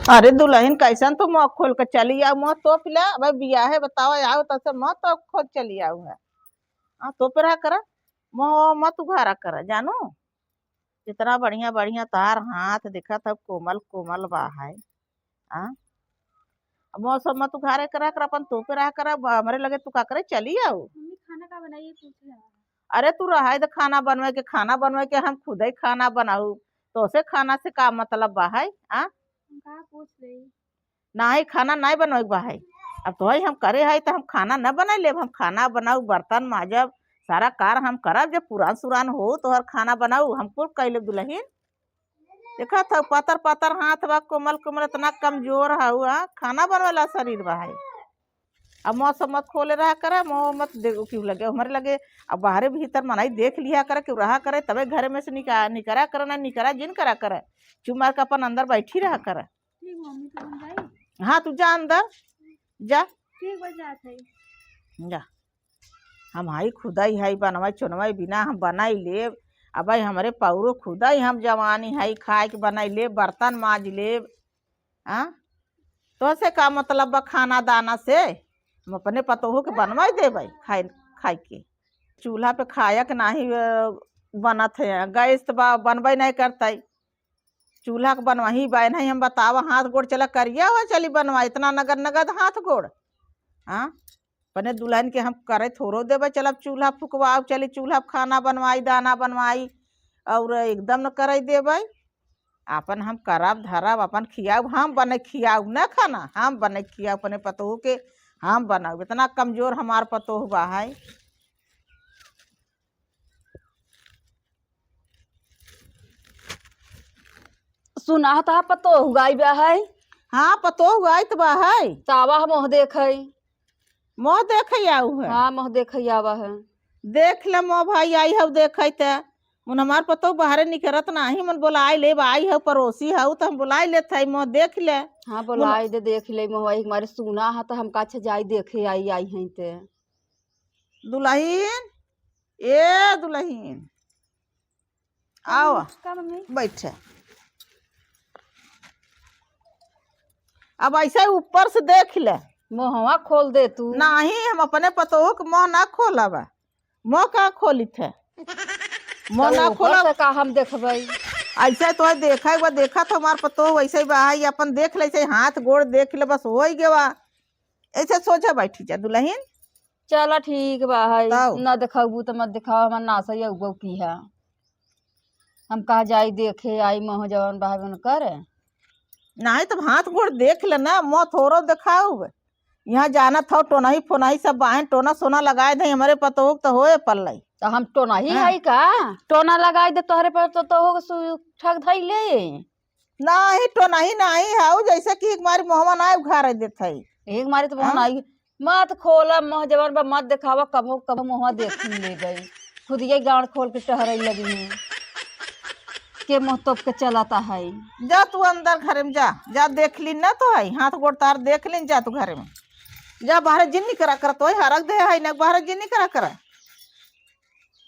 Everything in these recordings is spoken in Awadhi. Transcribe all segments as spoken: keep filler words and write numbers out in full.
अरे दुलहिन, कैसन तू मुँह खोल के चली आउ, मुँह तोप ले। अबे बियाहे बतावा आउ, तसे मुँह तोप खोल चली आउ है। हाँ, तोपे रहा करा, मुँह मत उघारा करा, जानू। इतना बढ़िया बढ़िया तोहार हाथ दिखत है, कोमल कोमल बा है। हाँ, अब मुँह सब मत उघारे करा कर, अपन तोपे रहा करा। ब-, हमरे लगे तू का करे चली आउ। मम्मी, खाना का बनाइए, पूछ रहा है। अरे तू रहाई दे खाना बनवे के, खाना बनवे के हम खुदे खाना बनाऊ, तोसे खाना से का मतलब बा है? आ? हम कहा पूछ ले। नाही, खाना नाही बनवे के बा है। अब तोहई हम करे है तो हम खाना न बनाई लेब, हम खाना बनाऊ, बर्तन माजब, सारा कार हम करब। जब पुरान सुरान हो तोहर खाना बनाऊ, हम कुल कई लेब दुलहिन। देखत हउ, पातर पातर हाथ बा, कोमल कोमल, इतना कमजोर हउ, आ, खाना बनवाला शरीर बा है। अब मुँह सब मत खोले रहा करे, मुँह मत दे, केहू लगे, हमरे लगे, अब बाहरे भीतर मनई देख लिहा करे, केहू रहा करे, तबे घरे में से निका-, निकरा करे, ना निकरा जिन करा करे, चुप मार के अपन अंदर बैठी रहा करे। ठीक बा, मम्मी, तो हम जाई? हाँ, तू जा अंदर, जा। ठीक बा, जात है। जा। हम हई खुदई हई बनवई चुनवई बिना हम बनाई लेब। अब भाई हमरे पौरो खुदई हम जवानी हई खाए के बनाई लेब, बर्तन माज लेब। आ? तोहसे का मतलब बा खाना दाना से? हम अपने पतोहू के बनवाई देबै खाए, खाए के। चूल्हा पे खाए के नाही, अ, बनत है, गैस त बा, बनबै नहीं करतै। चूल्हा के बनवही बा, नहीं हम बतावा, हाथ गोड़ चला करिया हो चली बनवा, इतना नगद नगद हाथ गोड़। हाँ, अपने दुलहिन के हम करे थोड़ो देबे, चलब चूल्हा फुकवाओ, चली चूल्हा पे खाना बनवाई, दाना बनवाई, और एकदम न करे देबे। आपन हम करब धरब, अपन खियाऊ, हम बने खियाऊ न खाना, हम बने खियाऊ अपने पतोहू के, हम बनाऊ। इतना कमजोर हमार पतोह बा है। सुना ह तहा पतोह उगाई बा है। हाँ, पतोह उगाई त बा है। तावा हम मोह देख है। मोह देख है आऊ है। हाँ, मोह देख है आवा है। देख ले मोह भाई, आई हऊ देख है त। मुन हमार पतोह बाहरे निकरत नाही, मन बोलाई ले, आई हऊ पड़ोसी हऊ त हम बोलाई लेत है, मोह देख ले। हाँ, बोलाई दे, देख ले मोह, एक मारे सुना ह त हम का अच्छा जाई देखे आई, आई हैं ते। दुलहिन, ए दुलहिन, आओ, का मम्मी? बैठे। अब ऐसे ऊपर से देख ले। मुहवा खोल दे तू। नाही, हम अपने पतोह के मुँह ना खोलब। मुँह का खोलित है? मुँह तो ना ऊपर खोलब। से का हम देखबै? ऐसे तो है, देखा एक बार देखा तो हमार पतोह वैसे ही बा, ई अपन देख ले, ऐसे हाथ गोड़ देख ले, बस हो ही गवा। ऐसे सोझा बैठी जा दुलहिन। चला ठीक बा, है, तब? ना देखाबू त मत देखावा, हमार नासा ये उगो की है। हम कहा जाई देखे आई मोह जवन बा उनकर। नाही तब हाथ गोड़ देख ले ना, मोह थोड़ो देखाऊ। यहाँ जानत हो टोनही फोनही सब बाहें, टोना सोना लगाए दे हमरे पतोह त होए पल्लई। त हम टोनही हाँ। हई का? टोना लगाए दे तोहरे पतोह के सु-, ठग धई ले। नाही, टोनही नाही हऊ, जैसे कि एक मारी मोहवा ना उघारे देत हई। एक मारी त मोहवा हाँ? नाही, मत खोला, मोह जवन बा मत देखावा, कभो, कभो मोहवा देख लेबै। खुदिये गाँड़ खोल के टहरै लगी। के मोह तोप के चलता है। जा तू अंदर घरे में जा, जा देख ली ना तो है, हाथ गोड़ तार देख लीन, जा तू घरे में। जा बाहरे जिन निकरा कर, तो है हरक दे है ना, बाहरे जिन निकरा कर।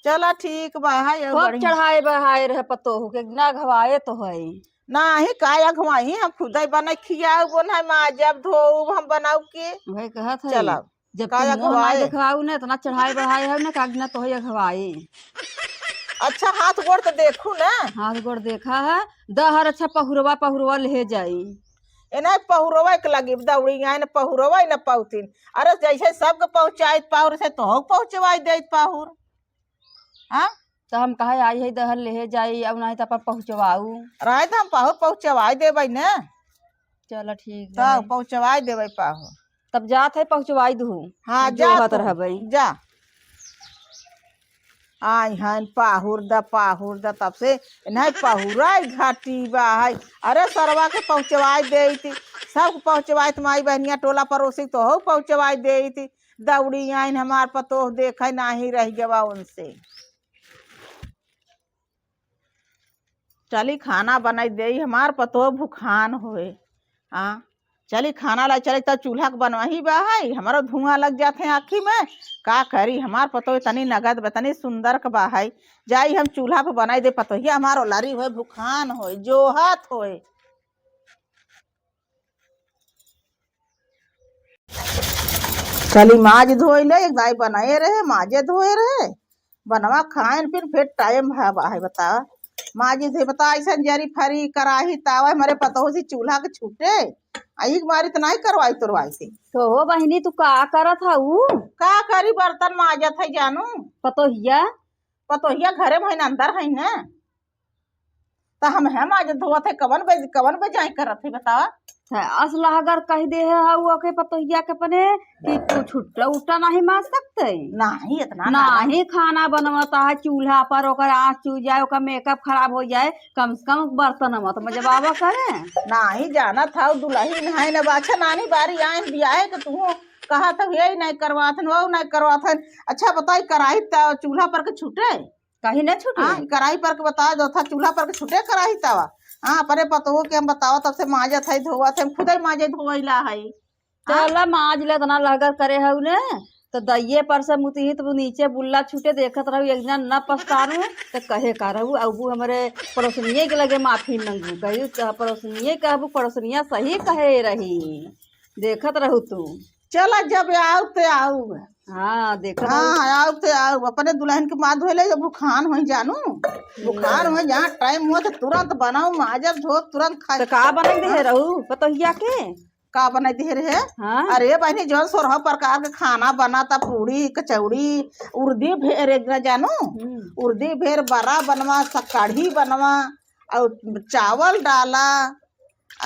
चला ठीक बा, है, अब खूब बढ़िया। चढ़ाए बढ़ाए रहे पतोह के, ना घवाए तो है। नाही, काय अघवाई, हम खुदै बनाई खियाऊ, बोन है, माजब, धोऊब, हम बनाऊ के। वही कहत है। चला। जब काय तू मुँह ना अघवाए? देखाऊ ना, इतना चढ़ाए बढ़ाए है ना, का ना तो है अघवाए। अच्छा, हाथ गोड़ तो देखू ना। हाथ गोड़ देखा है, दहर अच्छा पहुरवा, पहुरवा ले जाई। ए ना पहुरवा के लगी, दौड़ी आए ना पहुरवा ना पौतीन। अरे जैसे सबके पहुँचाइत पाहुर, से तोहू पहुँचवाई देइत पाहुर। हाँ? त हम कहा आई है दहर लेहे जाई, अब नाही त अपन पहुँचवाऊ। रहे त हम पाहुर पहुँचवाई देबै न। चल ठीक तब बा। पहुँचवाई देबै पाहुर। तब जात है पहुँचवाई दू। हाँ, तब जा जोहत तू, रहबै। जा। आई हन पाहुर द, पाहुर द, तब से नहीं पहुराई घाटी बा है। अरे सरवा के पहुँचवाई देइत, सबके पहुँचवाइत, माई बहनिया टोला पड़ोसी तोहू पहुँचवाई देइत। दौड़ी आइन हमार पतोह देखे नाही रह गवा उनसे। चली खाना बनाई देई, हमार पतोह भुखान होए। हाँ, चली खाना लाई चली, तब चूल्हा के बनवाही बा है, हमारो धुआं लग जात है आँखी में। का करी, हमार पतोह इतनी नगद बा, इतनी सुंदर के बा है, जाई हम चूल्हा पे बनाई दे। पतोहिया हमार ओलरी होए, भुखान होए, जोहत होए। चली माज धोई ले, एक दाई बनाए रहे, माजे धोए रहे, बनवा खाएन पिन, फिर टाइम है बा है, बता। माजी से बता, ऐसन जरी फरी कराही तावा, हमरे पतोह से चूल्हा के छूटे, आ एक बारी तो नहीं करवाई तोरवाई से। तो हो बहिनी, तू का करत हऊ? का करी, बर्तन माजत है जानू। पतोहिया? पतोहिया घरे में है न, अंदर है न। त हम है माजत धोवत है, कवन बे, कवन बेजाई करत है, बतावा। है, अस लहगर कह दे है, हऊ ओके पतोहिया के अपने कि तू छुट्टा उट्टा नहीं माज सकते? नहीं, इतना ना। नहीं, खाना बनवता है चूल्हा पर, ओकर आँच चू जाए, ओकर मेकअप खराब हो जाए, कम से कम बर्तन मत मजबावा करे। नहीं, जानत हऊ, दुलहिन है न, बाछा नानी बारी आइन बियाहे के तू कहा था, ये नहीं करवात हन, वो नहीं करवात हन। अच्छा बताई, कराही त चूल्हा पर के छूटे? कहीं ना छूटे। हाँ, कराही पर के बता दो था, चूल्हा पर के छूटे कराही तवा। हाँ, अपने पतोह के हम बतावा, तब से माजत है, धोवत है, हम खुदे माजे धोवैला है। हाँ? चल, माज ले, इतना लहगर करे हऊ ने, तो दइये पर से मुतिही, तो नीचे बुल्ला छूटे, देखत रहू, एक दिन न पछतारू, तो कहे का रहू, अबू हमरे पड़ोसनिये के लगे माफी मंगू, कही, "तो पड़ोसनिये कहबू, पड़ोसनिया सही कहे रही, देखत रहू तू।" चला, जब आऊ ते आऊ। हाँ, देखत रहू। हाँ, आऊ ते आऊ, अपने दुलहिन के माथ धोए ले, जब भुखान होई जानू, भुखान होई, जहाँ टाइम हुआ तो तुरंत बनाऊ, माजब धोब, तुरंत खाए। तो का बनाई दे रहू पतोहिया के? का बनाई दे रहे? हाँ। अरे बहिनी, जौन सोरह प्रकार के खाना बनाता, पूड़ी, कचौड़ी, उर्दी भेर एक ना जानू, हम्म। उर्दी भेर बड़ा बनवा, स-, कढ़ी बनवा, और चावल डाला,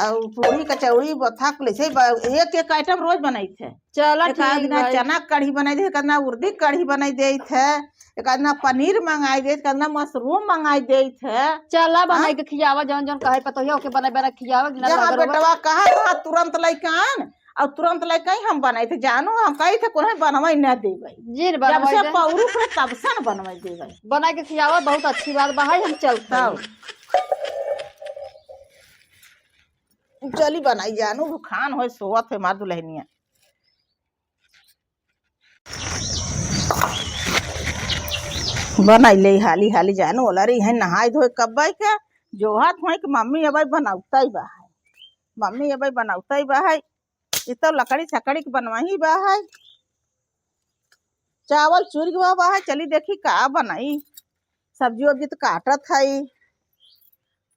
और पूड़ी, कचौड़ी, बथा, कुल ऐसे ब-, एक एक आइटम रोज बनाई थे। चला, एक आध ठीक दिना बा। चना कढ़ी बनाई दे, एक आध दिना उर्दी कढ़ी बनाई देई थे, एक आध दिना पनीर मंगाई देई थे, एक आध दिना मशरूम मंगाई देई थे। चला, हाँ? बनाई के खियावा, जौन जौन कहे पतोहिया, ओके बनाई बनाई खियावा, बिना जहाँ लगर बेटवा कहा था, तुरंत लइके आन, और तुरंत लइके ही हम बनाई थे। जानू, हम कही थे, कोन्हे बनवाई न देबै। जी, न जब बनवाई से दे। पौरुख रहे, तब से न बनवाई देबै। बनाई के खियावा, बहुत अच्छी बात बा, है, हम चलते हैं। तब। चली बनाई जानू, भुखान होए, सोवत है हमार दुलहिनिया। बनाई ले हाली हाली जानू, ओलरी है नहाई धोए कब्बई के, जोहत होई कि मम्मी अबई बनौतई बा है, मम्मी अबई बनौतई बा है। ई तो लकड़ी छकड़ी के बनवाही बा है। चावल चूर गवा बा है, चली देखी का बनाई। सब्जी वब्जी तो काटत हई।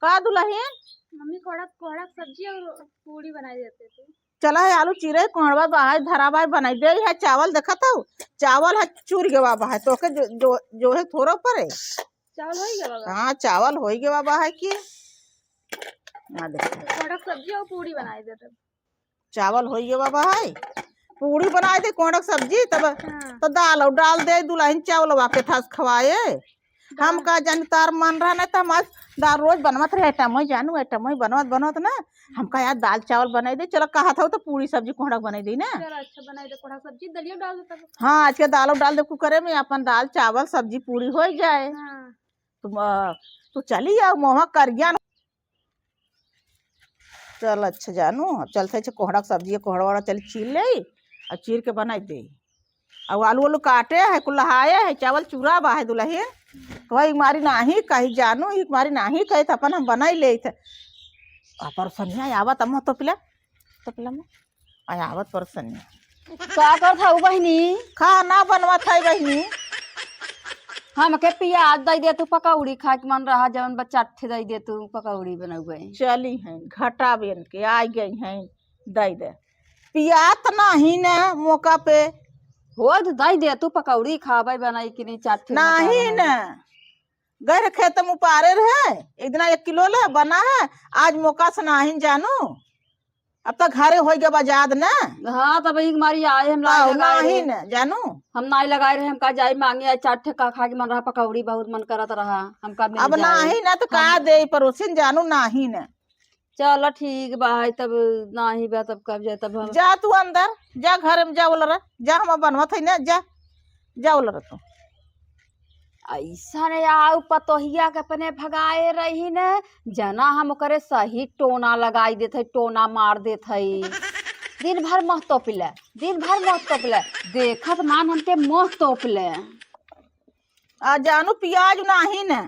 का दुलहिन? मम्मी, कोहड़ा, कोहड़ा के सब्जी और पूड़ी बनाई देते तू। चला है, आलू चीरे, कोहड़वा बा है, धरा बा है, बनाई दे है। चावल देखत हऊ, चावल है चूर गवा बा है, तोके जो, जो, जो है थोड़ा परे। चावल होई गवा बा? हाँ, चावल होई गवा बा है कि ना देखते। कोहड़ा के सब्जी और पूड़ी बनाई देते। चावल होई गवा बा है, पूड़ी बनाई दे, कोहड़ा के सब्जी, तब हाँ। तो दाल और डाल दे, दुलहिन चावलवा के थास खवाए। हम का जानी तार मन रहा, नहीं तो हम आज दाल रोज बनवत रहे, आइटम होई जानू, आइटम होई बनवत बनवत ना, हम का यार दाल चावल बनाई दे, चलो कहा था तो पूड़ी सब्जी कोहड़ा बनाई दे ना। चलो अच्छा बनाई दे कोहड़ा सब्जी, दलिया डाल दे तब। हाँ, आज के दाल डाल दे कुकरे में, अपन दाल चावल सब्जी पूड़ी होई जाए। हाँ। तुम, अ, तू चली आओ मोहा करिया न। चल अच्छा जानू, अब चलते अच्छा कोहड़ा के सब्जी, कोहड़ा वोहड़ा चली चीर ले, और चीर के बनाई दे। और आलू वालू काटे है, कुल लहाए है, चावल चूरा बा है दुलहिन। तो एक मारी नाही कही जानू, एक मारी नाही कही तो अपन हम बनाई ले थे। आ परोसनिया आवत, अम्मा तो पिला, तो पिला में। आ आवत परोसनिया। का करत हऊ बहिनी? खाना बनवत है बहिनी। हमके पियाज दई दे तू, पकौड़ी खाए के मन रहा, जवन बच्चा ठे दई दे तू, पकौड़ी बनउबे। चली हैं, घटा बेन के आई गई हैं, दई दे। पियात नाही न मौका पे। हो तो दई दे तू, पकौड़ी खाबे बनाई कि नहीं, चार ठे नहीं घटा न। गए रहे खेत में उपारे रहे, एक दिना एक किलो ले बना है, आज मौका से नाही जानू। अब तो घरे होई गवा आजाद ना। हाँ, तब एक मारी आए हम लाई लगाए रहे। नहीं न, जानू। हम नाई लगाए रहे, हम का जाई मांगे, आज चार ठे का खा के मन रहा, पकौड़ी बहुत मन करत रहा, हम का मिल अब जाए। नाही ना तो का हम दे परोसिन जानू, नाही न। चलो ठीक बा, है तब नाही बा, तब कब जाए, तब हम जा तू अंदर, जा घर में जा, बोल रहा, जा हम बनवत है ना, जा, जा बोल रहा तू। ऐसन आऊ पतोहिया के अपने भगाए रही न, जना हम ओकरे सही टोना लगाई देत हई, टोना मार देत हई। दिन भर मुँह तोप ले, दिन भर मुँह तोप ले, देखत मान हमके मुँह तोप ले। आ जानू पियाज नाही न,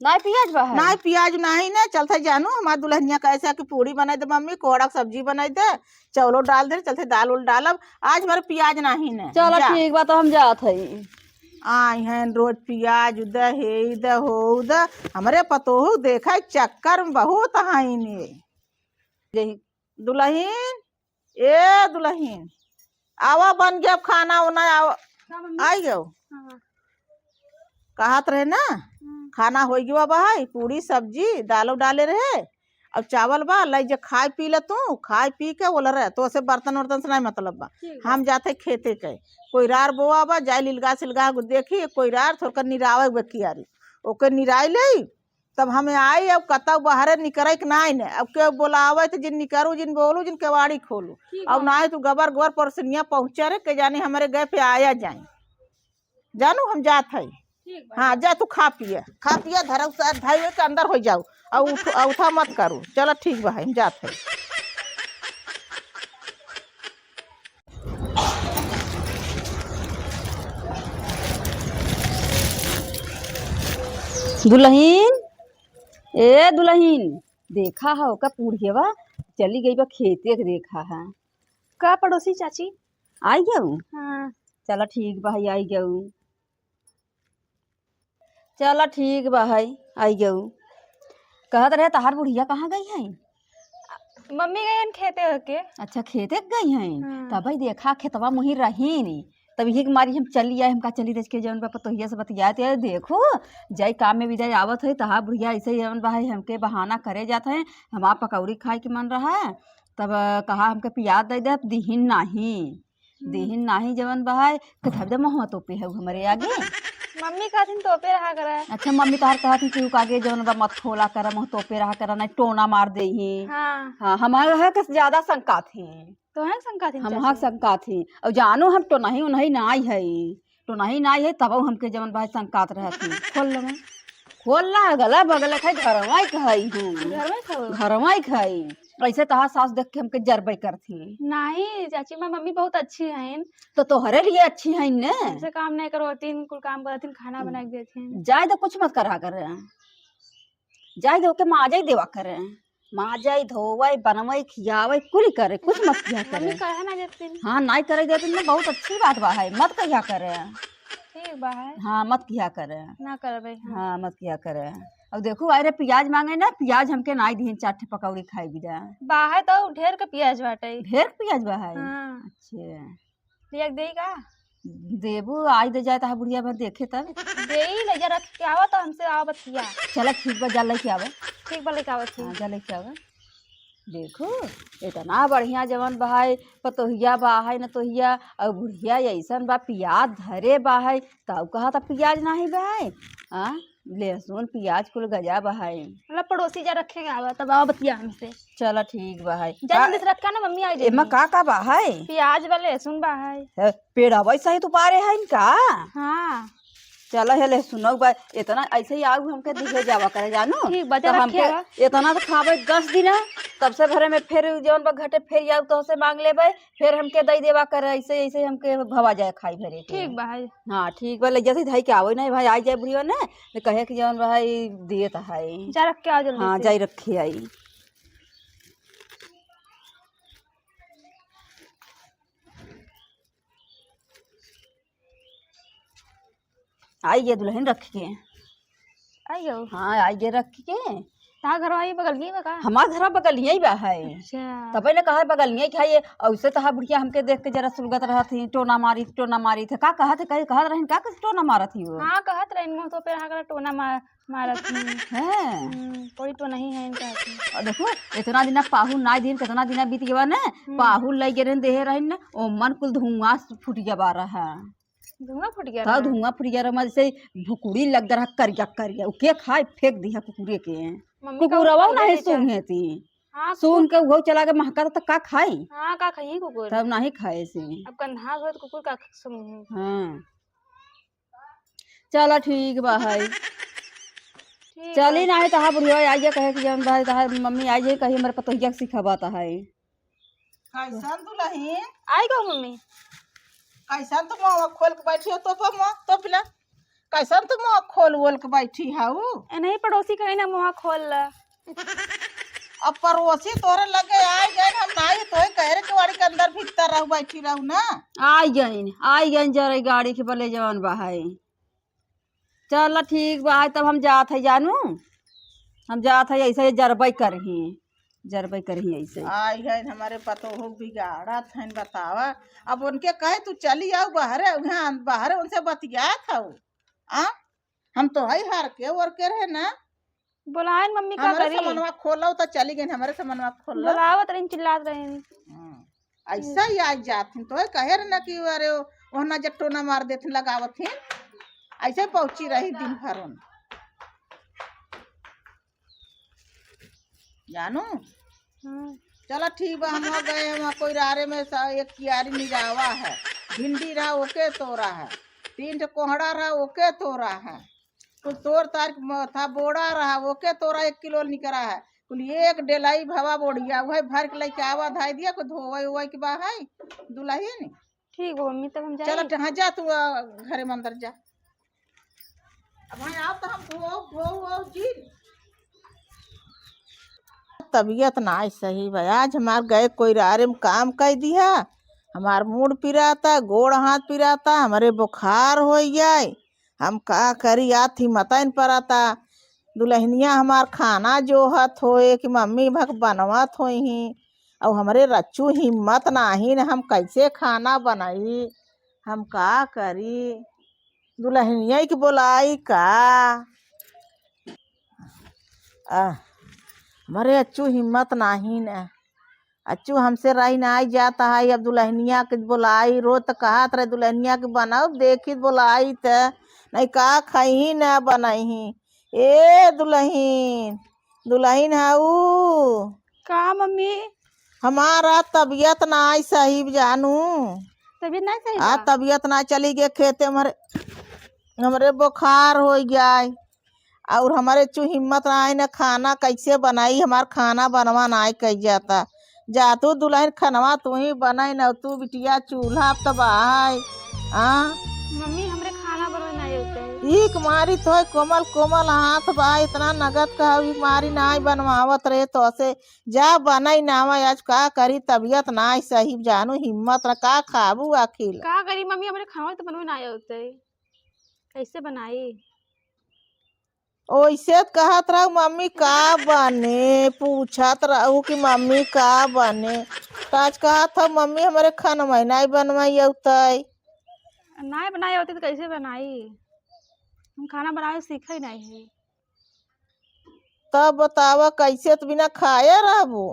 नाहीं पियाज बा है? नाहीं, पियाज नाहीं न, चलत है जानू, हमार दुलहनिया कहे से कि पूड़ी बनाइ दे मम्मी, कोहड़ा क सब्जी बनाइ दे, चौलो डाल दे, चलत है दाल उल डालब, आज हमारे पियाज नाहीं न। चला जा। ठीक बा, तो हम जात हई। आई हैं रोज पियाज दे, हे दे, हो दे, हमरे पतोहू देखा चक्कर में बहुत हईन। दुलहिन, ए दुलहिन, आवा, बन गया अब खाना उना, आवा। का मम्मी? आई गयो। हाँ। कहत रहे ना, हम्म। खाना होइ गया बा, है पूड़ी सब्जी दालो डाले रहे, अब चावल बा, लाई जे खाए पी ले तू, खाए पी के बोल रहे, तो से बर्तन वर्तन से नहीं मतलब बा। ठीक बा। हम जाते खेते के, कोइरार बोआ बा, जाए लिलगा सिलगा को देखी, कोइरार थोड़का निरावे बा कियारी, ओके निराई ले, तब हमें आई, अब कतौ बहरे निकरे के नाई ने। अब केहू बोलावे त जिन निकरू, जिन बोलू, जिन केवाड़ी खोलू। ठीक अब बा। नाई तू गबर गबर परोसनिया पहुँचे रे, के जाने हमरे गए पे आया जाए। जानू हम जात हई। ठीक बा। हाँ, जा तू खा पिया, खा पिया, धरऊ से धई के अंदर होइ जाऊ। अउ उठ-, अ उठा मत करू। चला ठीक बा, हम जात हई। दुलहिन, ए दुलहिन, देखा हो का बुढ़ियवा चली गई बा खेते के, देखा है। का पड़ोसी चाची? आई गऊ? हाँ। चला ठीक बा, आई गऊ। चला ठीक बा, है, आई गऊ। कहत रहे, तहार बुढ़िया कहाँ गई है? मम्मी गई हन खेते होके। अच्छा, खेते गई हैं? हाँ। तब भाई देखा, खेतवा मुही रही नी, तब यही के मारी हम चली आए, हमका चली देख के जौन बा पतोहिया से बतियाए, ते देखो, जाई काम में विदा आवत है, तहार बुढ़िया ऐसे ही जौन बा है, हमके बहाना करे जात है, हमार पकौड़ी खाए के मन रहा है, तब कहा हमके पियाज दे दे, अब दिहिन नाही। हम्म। देहिन नाही जवन बहाय, कथब दे मुँहवा तोपे है हमरे आगे। मम्मी कहथिन तोपे रहा करे। अच्छा, मम्मी तोहार कहत ही कि उ आगे जवन बा मत खोला करे, मुँह तोपे रहा करे, नहीं टोना मार देही। हाँ। हाँ, हमार है कि ज्यादा शंका थी। तोहे शंका थी हम चाची? हक शंका थी। और जानो हम टोनही उनही नाई है। टोनही नाई है, तब हमके जवन बहाय शंकात रहती। खोल ले मैं। खोल ला, गला बगल खाई, घरवा ही खाई हूँ। घरवा ही खाओ? घरवा ही खाई। ऐसे तहार सास देख के हमके जरबे करती। नहीं चाची, माँ मम्मी बहुत अच्छी हैं। तो तोहरे लिए अच्छी हैं ने। हमसे काम नहीं करवातीन, कुल काम करतीन, खाना हम्म। बना के देतीन। जाए तो कुछ मत करा करे, जाए तो ओके माजे देवा करे, माजे धोवे, बनवे, खियावे, कुल करे, कुछ मत किया करे। मम्मी कहे ना देतीन। हाँ, नहीं करे देतीन ना, बहुत अच्छी बात बा है, मत कहिया करे। ठीक बा है। हाँ, मत किया करे। ना करबे, हाँ। हाँ, मत किया करे। अब देखू, अरे पियाज मांगे ना, पियाज हमके नाई दिहिन, चार ठे पकौड़ी खाई बिदा। बाहे तो ढेर के पियाज बाटे। ढेर के पियाज बा है? हाँ। अच्छा। लिया के देई का? देबू, आई दे जाए तहा बुढ़िया भर देखे तब। देई, ले जा रख के आवा तो हमसे आवा बतिया। चला ठीक बा, जा लेके आवे। ठीक बा, लेके आवा थी। हाँ, जा लेके आवे। देखू, इतना बढ़िया जवन बहाई, पतोहिया बा है न तोहिया, और बुढ़िया ऐसन बा, पियाज धरे बा है, तब कहा था पियाज नाही बा है, हाँ, लहसुन, पियाज कुल गजा बा है। मतलब पड़ोसी जा रखे के आवा, तब आवा बतिया हमसे। चला ठीक बा है। जा का-, जल्दी से रखा ना, मम्मी आ एमा जाएगी। का का बा है? पियाज बा, लहसुन बा है। है, पेड़वा सहित उपारे है इनका? हाँ। चला हे ले सुनऊ बा, इतना ऐसे ही आऊ हमके दिहे जावा करे जानू। ठीक बा, तो जा हमके रखिएगा। इतना तो खाबे दस दिन है, तब से भरे में फिर जौन बा घटे फिर आऊ तो से मांग लेबे, फिर हमके दई देवा करे, ऐसे, ऐसे हमके भवा जाए खाई भरे के। ठीक बा, है। हाँ, ठीक बा, ले जैसे धई के आवई ना भाई, आई जाए बुढ़िया ने, तो कहे कि जौन भाई दिए तो है। जा रख के आओ जल्दी हाँ, से। जाई रखे आई। आई गे दुलहिन रख के। आई गयो? हाँ, आई गे रख के। तहार घरवा यही बगलिया बा का? हमार घरवा बगलिया ही बा है। अच्छा। तबे न कहा बगलिया ही खाइए, और उसे तहा बुढ़िया हमके देख के जरा सुलगत रहत ही, टोना मारी, टोना मारी थे। का कहत है, कही कहत रहिन, का कहत टोना मारत ही वो? हाँ, कहत रहिन, मुँह तो पे रहा कर टोना मार, मारत ही। हैं? हम्म, कोई तो नहीं है इनका हाथ में। और देखो, इतना दिना पाहुन नाई दिन, कितना दिना बीत गवा ने, हम्म। पाहुन लई गे रहिन, देहे रहिन ने, ओ मन कुल धुआं फूट गवा रहा। धुआं फूट गया तब रहा? धुआं फूट गया रहा, जैसे भुकुड़ी लग रहा, करिया, करिया। उ के खाए, फेंक दिया कुकुरे के। मम्मी का कुकुरवा ऊपर नहीं ले जा। सूंघे थी। हाँ, सूंघ कुकुर के उहो चला के महका तो का खाई? हाँ, का खाई कुकुर? तब नहीं खाए से। अब कंधा होत कुकुर का सूंघे? हाँ। चला ठीक बा है। ठीक चली बा। नहीं तहा बुढ़िया आई जे कहे कि जौन बा तहा मम्मी आई जे कही हमरे पतोहिया के सिखावा तहा है। कैसन दुलहिन? आई गो मम्मी। कैसन तू मुँह खोल के बैठी हो, तो, तो मुँह, तो पिला। कैसन तू मुँह खोल वोल के बैठी हऊ? ए, नहीं, पड़ोसी कही ना मुँह खोल ला। अब पड़ोसी तोहरे लगे आइ गए, हम नाहीं तोहे कहे रहे केवाड़ी के अंदर भीतर रहू, बैठी रहू ना। आइ गइन, आइ गइन जरे गाड़ी के बले जवन बहाए। चल ठीक बा, तब हम जात है जानू, हम जात है, ऐसे जरबे करही, जरबे करही ऐसे। आई है हमारे पतोहू बिगाड़त हन, बतावा। अब उनके कहे तू चली आऊ बहरे, उहाँ बहरे उनसे बतियात हऊ। आ, हम तो हई हर के ओर के रहे ना। बोलाइन मम्मी, का हमरे करी? समनवा खोलो तो चली गइन, हमरे समनवा खोलो। बोलावत रही, चिल्लात रही। हाँ। ऐसा ही आज जात हिन, तोहे कहे रहे ना कि अरे ओहना जे टोना मार देथिन, लगावत हिन, ऐसे पहुँची रही दिन भर उन। जानू? हाँ। चला ठीक बा, हम हो गए, वहाँ कोई रारे में सा एक कियारी निरावा है, भिंडी रहा ओके तोरा है, तीन ठे कोहड़ा रहा ओके तोरा है, कुल तोर तार के म-, था बोड़ा रहा ओके तोरा एक किलो निकरा है, कुल एक डेलाई भवा बोड़िया, वही भर के लेके आवा धाई दिया, कुल धोवे उवे के बा है दुलहिन। ठीक बा मम्मी, तब हम जाई। चल, हाँ, जा तू, आ, घरे में अंदर जा। अब भाई, आओ तो हम धो, धो, धो जी। तबियत नाई सही बा, आज हमार गए कोई रारे में काम कइ दिहा, हमार मूड़ पिराता, गोड़ हाथ पिराता, हमरे बुखार होइ जाए। हम का करी, आत हिम्मतै न परता। दुलहिनिया हमार खाना जोहत होए कि मम्मी भक बनवत होइहीं, अउ हमरे रच्चू हिम्मत नाहीं न, हम कैसे खाना बनाई, हम का करी, दुलहिनिया के बोलाई का? आ, हमरे अच्छू हिम्मत नाहीं न। अच्छू हमसे रही नाई जात है, अब दुलहिनिया के बोलाई, रोज त कहत रहे दुलहिनिया के बनाओ, देखी बोलाई त, नहीं का खइही न बनइही। ए दुलहिन, दुलहिन हऊ? का मम्मी? हमारा तबियत नाई सही जानू। तबियत नाई सही आ, बा? तबियत नाई चली गे खेते, हमरे, हमरे बुखार होइ गया है। अउर हमरे चू हिम्मत नाई न खाना कैसे बनाई, हमार खाना बनवा नाई कइ जाता। जा तू दुलहिन खनवा तू ही बनाई न, तू बिटिया चूल्हा अब त बहाई। आ? मम्मी, हमरे खाना बनवे नाई होते। ई कुमारी तोहे कोमल कोमल हाथ बा, इतना नगद का ई मारी नाई बनवावत रहे तोसे। जा बनाई नावा, आज का करी, तबियत नाई सही जानू, हिम्मत न, का खाबू आखिर? का करी मम्मी, हमरे खाना तो बनवे नाई होते, कैसे बनाई? ओइसे त कहत रहू मम्मी का बने, पूछत रहू कि मम्मी का बने, त आज कहत हऊ मम्मी हमरे खनवै नाई बनवाई अउतै। नाई बनाई होती तो कैसे बनाई? हम खाना बनावे सीखे नहीं है। तब बतावा कैसे त बिना खाए रहबू?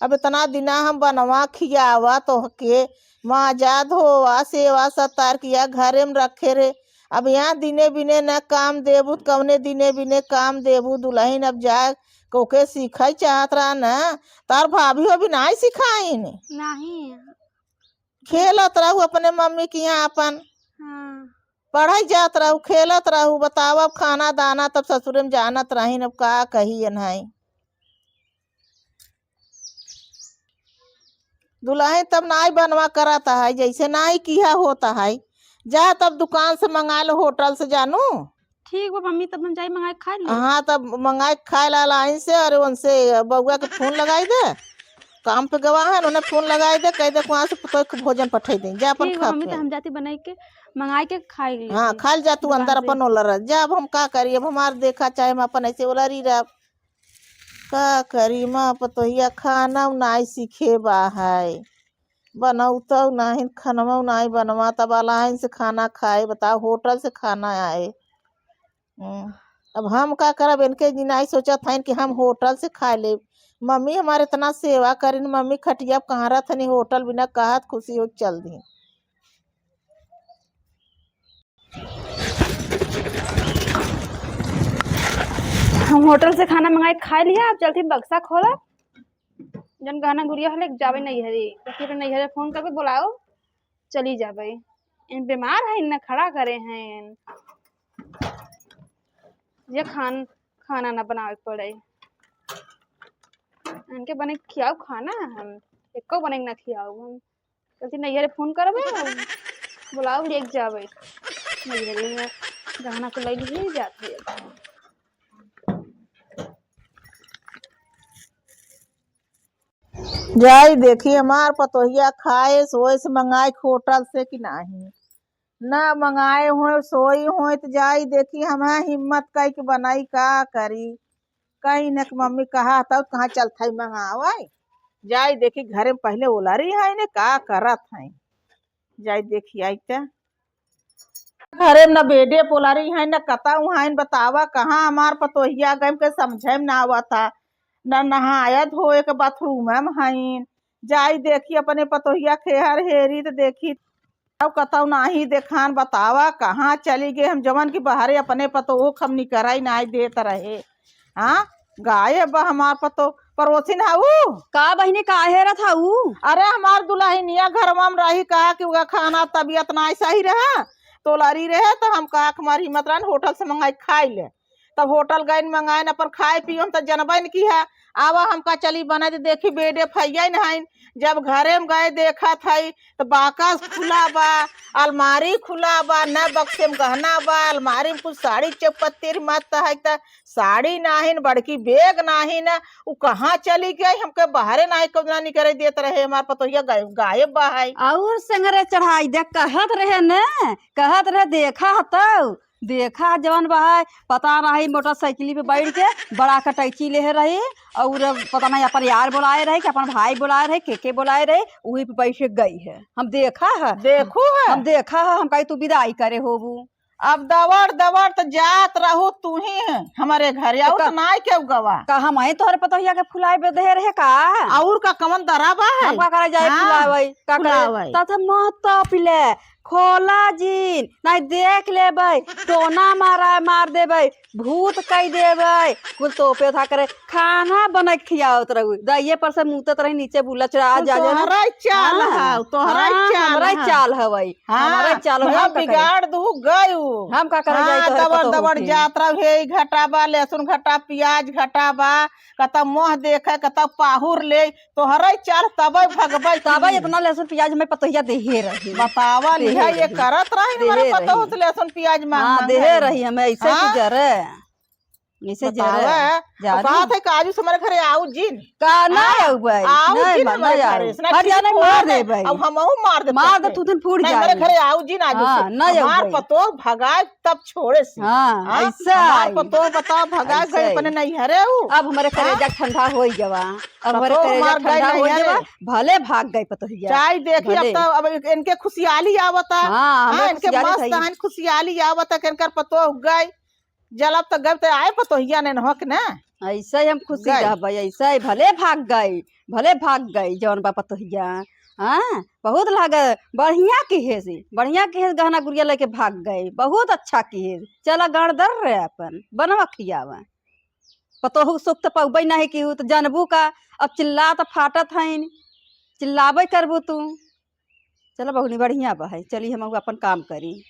अब इतना दिना हम बनवा खियावा तोहके, माजा धोवा सेवा सत्कार किया घरे में रखे रे। अब यहाँ दिने बिने न काम देबू त कवने दिने बिने काम देबू दुलहिन? अब जाए कोके सीखै चाहत रहा न, तार भाभी हो भी नाई सिखाइन। नहीं। खेलत रहू अपने मम्मी के यहाँ अपन। हाँ। पढ़ै जात रहू, खेलत रहू, बतावा अब खाना दाना तब ससुरे में जानत रहिन, अब का कही एन्हाई। दुलहिन तब नाई बनवा करत है, जैसे नाई किहा होत है, जा तब दुकान से मंगा लो, होटल से जानू। ठीक बा मम्मी, तब हम जाई मंगाए के खाए ले। हाँ, तब मंगाए के खाए ला लाइन से, अरे उनसे बउआ के फोन लगाई दे, काम पे गवा है, उन्हें फोन लगाई दे, कह दे वहाँ से तो भोजन पठाई दे, जा अपन ठीक बा खा मम्मी, पी। तो हम जाती बनाई के, मंगाए के खाए ले। हाँ, खा ले जा तू दुकान अंदर से। अपन ओलर जा, अब हम का करी, अब हमार देखा चाहे हम अपन ऐसे ओलरी रह, का करी, माँ पतोहिया खाना नाई सीखे बा है। बनौतौ नाहीं, खनवौ नाहीं बनवा, तब अलाइन से खाना खाए, बताओ, होटल से खाना आए। हम्म, अब हम का करब, इनके जी नाहीं सोचत हइन कि हम होटल से खाए लेब। मम्मी हमारे इतना सेवा करिन, मम्मी खटिया पे कहाँ रहत हनी, होटल बिना कहत खुशी हो चल दी। हम होटल से खाना मंगाए के खाए लिया, अब चलती बक्सा खोलब। जन गहना गुड़िया हले जावे नैहरे, तो फिर नैहरे फोन करके बुलाओ, चली जावे। इन बीमार है, इन्हें खड़ा करे हैं, ये खान, खाना ना बनावे के पड़े, इनके बने के खियाओ खाना, हम एको बने के ना खियाओ हम। कहती नैहरे फोन करबे, बुलाओ, लेके जाबे। नहीं, नहीं, गहना तो ले ली जाती है। जाई देखी हमार पतोहिया खाए सोए से मंगाए होटल से कि नाही। ना मंगाए होए, सोई होए त जाई देखी हम हिम्मत कई के बनाई का करी। कहीं न कि मम्मी कहा था कहाँ चलत है मंगावे। जाई देखी घरे में पहले ओलरी है ने का करत है। जाई देखी आई त। घरे में न बेडे पोलारी है, न कतऊ है, बतावा कहाँ हमार पतोहिया गए के समझे में ना आवत है, न नहाया धोए के बाथरूम में है। जाई देखी अपने पतोहिया खेहर हेरी त देखी, तब कतऊ नाही देखान, बतावा कहाँ चली गए। हम जवन की बहरे अपने पतोह के हम निकराई नाही देत रहे। हाँ, गायब बा हमार पतो। परोसिन हऊ? का बहिनी, का हेरत हऊ? अरे, हमार दुलहिनिया घरवा में रही, कहा कि उका खाना तबियत नाई सही रहा, तोलरी रहे, त हम कहा कि हमार हिम्मत रहन, होटल से मंगाई खाई ले। तब होटल गइन, मंगाइन, अपन खाए पियन, त जनबइन की है। आवा, हमका चली बने दे, देखी बेडे फैया न हइन। जब घरे में गए देखत हई, त बाकस खुला बा, अलमारी खुला बा, न बक्से में गहना बा, अलमारी में कुछ साड़ी चौपत्ती मत है, त साड़ी नाहिन, बड़की बेग नाहिन, उ कहाँ चली गई? हमके बहरे नाही कौना निकरे देत रहे, हमार पतोहिया गायब, गायब बा है। और संगरे चढ़ाई दे, कहत रहे न, कहत रहे, देखा ह तौ, देखा जवन बा है, पता नाही मोटरसाइकिल पे बैठ के बड़ा कटैची लेहे रही, और पता नाही अपन यार बोलाए रहे कि अपन भाई बोलाए रहे, के के बोलाए रहे, वही पे बैठ के गई है। हम देखा है। देखू है? हम देखा है, हम कही तू विदाई करे होबू। अब दवड़ दवड़ त जात रहू तू ही है हमरे घरे, तो और का, त नाई केहू गवा। का हम आई तोहरे पतोहिया के फुलाए बे देहे रहे का? और का कवन दरा बा है? हम का करे जाए हाँ, फुलावई? का करे? फुलावई। तात मत तपिले, खोला जीन, नाई देख लेबे, टोना मारा, मार देबे, भूत कई देबे, कुल तोपे उठा करे, खाना बना के खियावत रहू, दहिये पर से मूतत रही, नीचे बुला चढ़ा कुल जा, जा ना। तोहरा ही चाल हाँ, हव, तोहरा ही हाँ, चाल हमरा ही हव। चाल हवई। हाँ, हमरा चाल हो, भैया हम का करी? बिगाड़ दू गयू। हम का करब जाई हाँ, तोहरे दबड़ पतोह दबड़ के? जात रहू, हे ई घटा बा, लहसुन घटा, पियाज घटा बा, कतौ मोह देखे, कतौ पाहुर ले, तोहरे चाल तबै भगबै तबै की। इतना लहसुन पियाज हमें पतोहिया देहे रही। बतावा देहे लिहा, ये रही। करत रही देहे हमारे पतोह रही। से लहसुन पियाज मांग हाँ, मांग देहे है। रही हमें ऐसे हाँ? गुजरे। ऐसे बतावा, जरे, अब जाने। बात है काजू से हमारे घरे आऊ जिन। का ना हाँ, आऊ भाई? आऊ नहीं जिन बा, हमारे नहीं घरे, आऊ। इतना हट जाने, ठीक मार होए दे ना, भाई। अब हमहू मार दे मार दे, तोके। तू दिन फूट नहीं, हमारे जाए। घरे आऊ जिन आज हाँ, से। नहीं आऊ हमार भाई। पतोह भगाए तब छोड़े से। हाँ, हाँ, ऐसा हमार है। पतोह बताओ भगाए ऐसा गए है। अपने नैहरे ऊ। अब हमारे हाँ? करेजा ठंडा होई गवा। अब हमारे पतोह करेजा मार गए ठंडा होई नैहरे। गवा। भले भाग गए पतोहिया। चाय देखी अब भले। तो अब इनके खुशियाली आवता। हाँ, हमें हाँ, इनके खुशियाली मस्त था। हन खुशियाली आवता कि इनकर पतोह गए। जलब त गब त आए पतोहिया ने नहक ना। ऐसे ही हम खुशी गई। रहबै, ऐसे ही भले भाग गई, भले भाग गई जौन बा पतोहिया। हाँ, बहुत लागे, बढ़िया किहे से, बढ़िया किहे से गहना गुरिया लेके भाग गई, बहुत अच्छा किहे से। चला गाड़ दर रे अपन, बनवा खियावा। पतोहू के सुख त पउबै नहीं केहू, त जानबू का, अब चिल्ला त फाटत हईन, चिल्लाबै करबू तू। चला बहिनी, बढ़िया बा है, चली हम अपन काम करी।